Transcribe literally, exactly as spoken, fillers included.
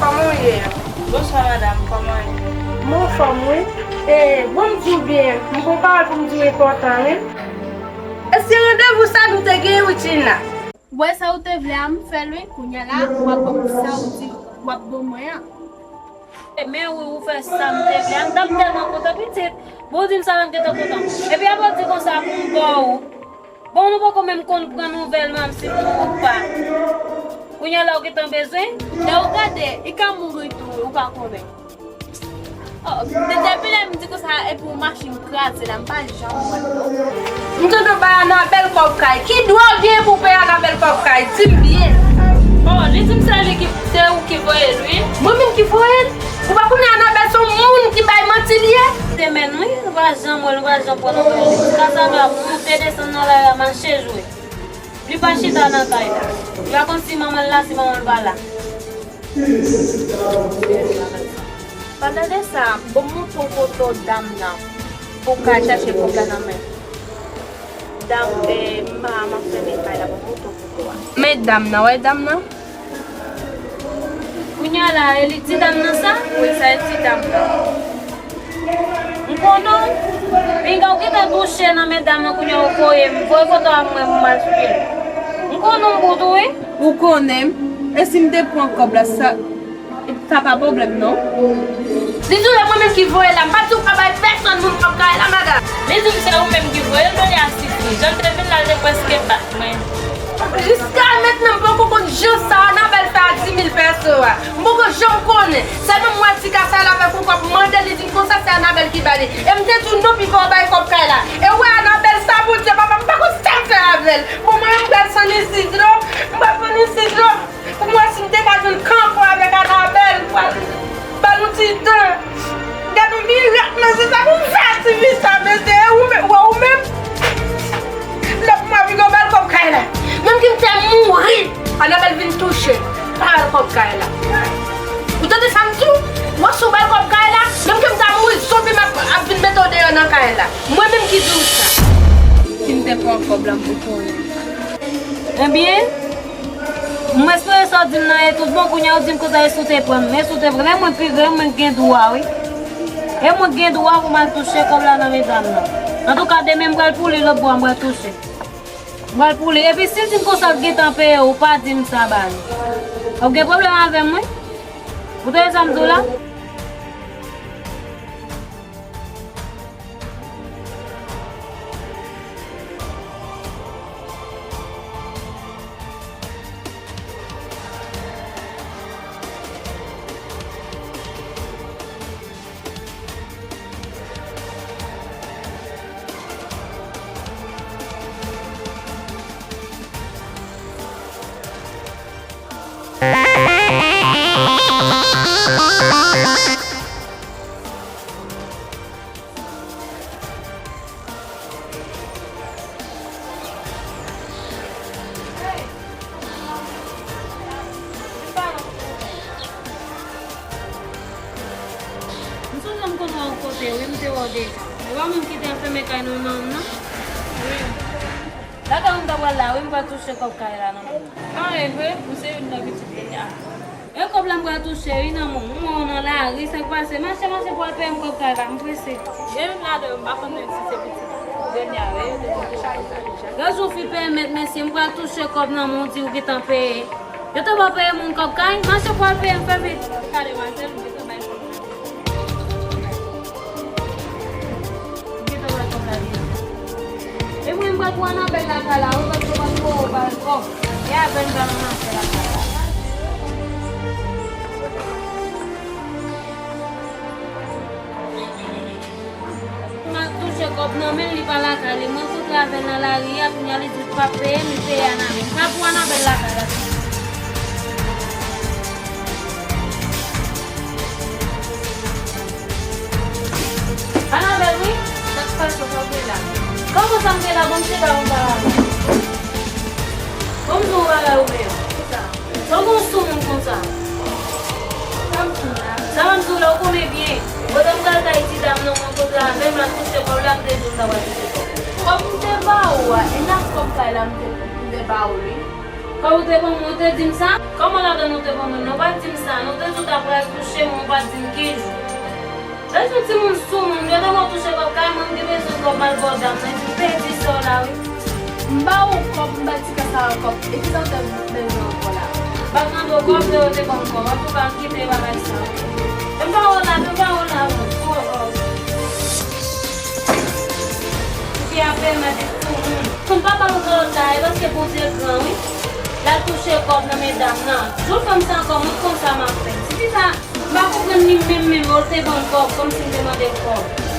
Kòman w ye? Bonswa, madanm, kòman w ye? Mwen anfòm, wi. E, bon, m di w byen, m gon pawòl pou m di w enpòtan, wi. E se randevou sa nou te gen, wi, Tina? Ou wè sa ou te vle a, m fè l, wi. Kounye a la, w ap ban m sa ou di w ap ban mwen an. E men wi, ou fè sa m te vle a. M t ap tèlman kontan, pitit. Bon, w di m sa, m gentan kontan. Epi apre w di konsa pou m ba w. Bon, nou poko menm konn pran nouvèl manmi si nou ou pa. Kounye a la ou gentan bezwen? Lè ou gade, li ka mouri tou, ou pa konnen. Oh, de-, depi lè m di konsa, epi ou mache m kraze la, m pa janm wè l non. M tande w bay Anabèl kòb kay. Ki dwa w gen pou w peye Anabèl kòb kay? Di m byen. Oh, li di m se li ki, se ou ki voye l, wi. Mwen menm ki voye l? Ou pa konnen Anabèl se yon moun ki bay manti li ye? Se menm, wi, nou pa janm wè l, nou pa janm pran nouvèl li. Jiskaske nou ap moute desann nan lari a, mache jwe. Li pa chita nan kay la. Li pa konn si manman l la, si manman l pa la. Pandan de sa, bon, m montre w foto dam nan pou w ka chache kòb la nan men. Dam, eh, m pa, m ap fèmen kay la, bon, m montre w foto a. Men dam nan, wè dam nan? Kounye a la, e li ti dam nan sa? Wi, sa e ti dam nan. M konnen w. Pinga w gentan touche nan men dam nan kounye a ou voye m. Voye foto a mwen pou m al sou li. M konnen w bout ou wi. Ou konnen m. E si m te pran kòb la, sa, sa pa pwoblèm non. Li di w e mwen menm ki voye l la. M pa di w pa bay pèsonn moun kòb kay la, madanm. Li di m se ou menm ki voye l, men li a sifi. Jan l te vin la, l te prèske bat mwen. Jiska mentnan, m poko konn jan sa Anabèl fè a di mil pèso a. M poko janm konnen. Sèlman m wè ti kasa l avèk yon kòb, m mande li, di m konsa se Anabèl ki ba li. E m te di w non, pifò w bay kòb kay la. E w wè Anabèl sa, Bondye papa, m pa konn sa m fè avè l. Bon, mwen menm m pral sann isit non. M pral sann isit non. Pou m wè si m te ka jwenn kanpo avèk Anabèl, m pral ba l yon ti tan. Gad yon mirak, mesye, sa pou m fè a ti fi sa, mesye, e ou menm, wè ou menm. Lòt mwa, piga w ba l kòb kay la. Menm ke m te mouri, Anabèl vin touche m. Pa ba l kòb kay la. Ou tande sa m di w? Wè si w ba l kòb kay la, menm ke m ta mouri zonbi, m ap, ap vin mete w deyò nan kay la. Mwen menm ki di w sa. Si m te pran kòb la, m pou konnen. Ebyen, m espere sa w di m nan e tout bon, kounye a ou di m konsa e si w te pran m, e si w te pran m, e mwen pi gran, mwen gen dwa, wi. E mwen gen dwa pou m al touche kòb la nan men dam nan. Antouka, demen m pral pou li lòt bò a, m pral touche. M pral pou li. Epi si l di m konsa l gentan peye, ou pa di m sa ba li. W ap gen pwoblèm avè m, wi. Ou tande sa m di w la? M sonje m konn wè w yon kote, wi, m te wè w deja. E pa mwen ki te anfèmen kay nan manman m nan? Wi. Lakay ou m ta pral la, wi, m pral touche kòb kay la nan men w. A, e vre? Ou se youn nan pitit Benya. E kòb la m pral touche, wi, nan men w. M wè w nan lari, sa k pase? Mache, mache pou w al peye m kòb kay la, m prese. Gen youn ladan yo, m pa konn menm si se pitit Benya, wi, yo te touche kòb la deja. Rezon fi pèmèt, mesye, m pral touche kòb nan men w, di w gentan peye. Yo te ba w peye moun kòb kay, mache pou w al peye m, fè vit. Ka demwazèl, m gentan bay kòb la. Gentan wè kòb la deja. E mwen, m pral pou Anabèl lakay la, wi, paske w pa t ko ba l kòb. E apèn m pral ann afè lakay la. M al touche kòb nan men l, li pa lakay li. Mwen kontre avè l nan lari a, kounye a li di l p ap peye m, li peye Anabèl. M pral pou Anabèl lakay la. Anabèl, wi. Sa k pase, sa w te la? Kòman sa m te la? Bon, m te la, m pa la. Bon, m di w bagay ou menm. Kisa? Sa w gon sou moun konsa? Sa m sou la? Sa m di w la, ou konnen byen. Kote m pral kay ti dam nan, mwen kontre avè m, l al touche kòb la, m te di w m ta pral touche kòb. Kòb m te ba ou a, e nan kòb kay la m te, m te ba ou li. Kòb ou te ban mwen, ou te di m sa? Kòman ladan nou te ban mwen? Non, ou pa t di m sa, non. Ou te di w t ap retouche mwen, ou pa t di m ki jou. Lè yon timoun sou moun, yo te wè w touche kòb kay mwen, m te bezwen kòb m al ba w dam nan, epi m pèdi sa w la, wi. M ba ou kòb, m ba ti kasa a kòb, e kisa w te bezwen ankò la? M pa t mande w kòb, lè yo te ban m kòb, antouka, m kite bagay sa, wi. Fè m pa w la, fè m pa w la, wi. Ou ki ap pèmèt pou moun. Pou m pa ba w kòb la, e paske Bondye gran, wi. L al touche kòb nan men dam nan. Jou l fè m sa ankò, mwen konn sa m ap fè. Tifi sa, m pa konprann li menm, menm, yo te ban l kòb, kòmsi m te mande l kòb.